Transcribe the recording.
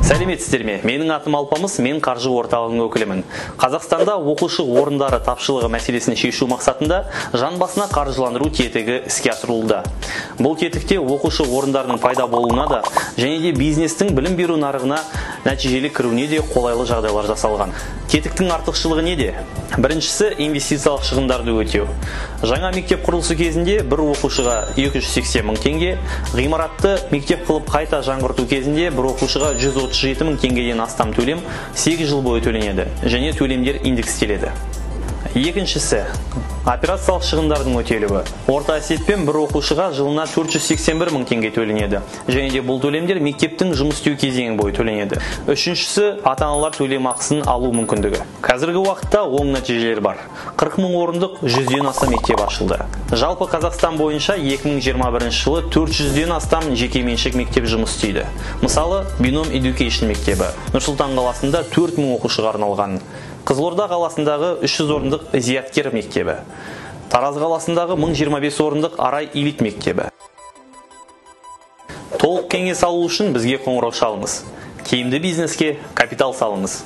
Сәлеметсіздер ме? Менің атым Алпамыс, мен қаржы орталығының өкілімін. Қазақстанда оқушы орындары тапшылығы мәселесін шешу мақсатында жан басына қаржыландыру тетігі іске асырылуда. Бұл тетікте оқушы орындарының пайда болуына да, және де бизнестің білім беру нарығына нәтижелі кіруіне де қолайлы жағдайлар жасалған. Тетіктің артықшылығы неде? Біріншісі, инвестициялық шығындарды өтеу. Жаңа мектеп құрылысы кезінде бір оқушыға 280 мың теңге, ғимаратты мектеп қылып қайта жаңғырту кезінде бір оқушыға 137 мың теңгеден астам төлем 8 жыл бойы төленеді және төлемдер индекстеледі. Екіншісі, операциялық шығындардың өтелуі. Орта есеппен бір оқушыға жылына 481 мың теңге төленеді және де бұл төлемдер мектептің жұмыс істеу кезеңі бойы төленеді. Үшіншісі, ата-аналар төлем ақысын алу мүмкіндігі. Қазіргі уақытта оң нәтижелер бар. 40 мың орындық 100-ден аса мектеп ашылды. Жалпы Қазақстан бойынша 2021 жылы 400-ден астам жекеменшік мектеп жұмыс істейді. Мысалы, Бином Education мектебі Нұр-Сұлтан қаласында 4 мың оқушыға арналған. Қызылорда қаласындағы 300 орындық Зияткер мектебі, Тараз қаласындағы 1025 орындық Арай Элит мектебі. Толық кеңес алу үшін бізге қоңырау шалыңыз. Тиімді бизнеске капитал салыңыз.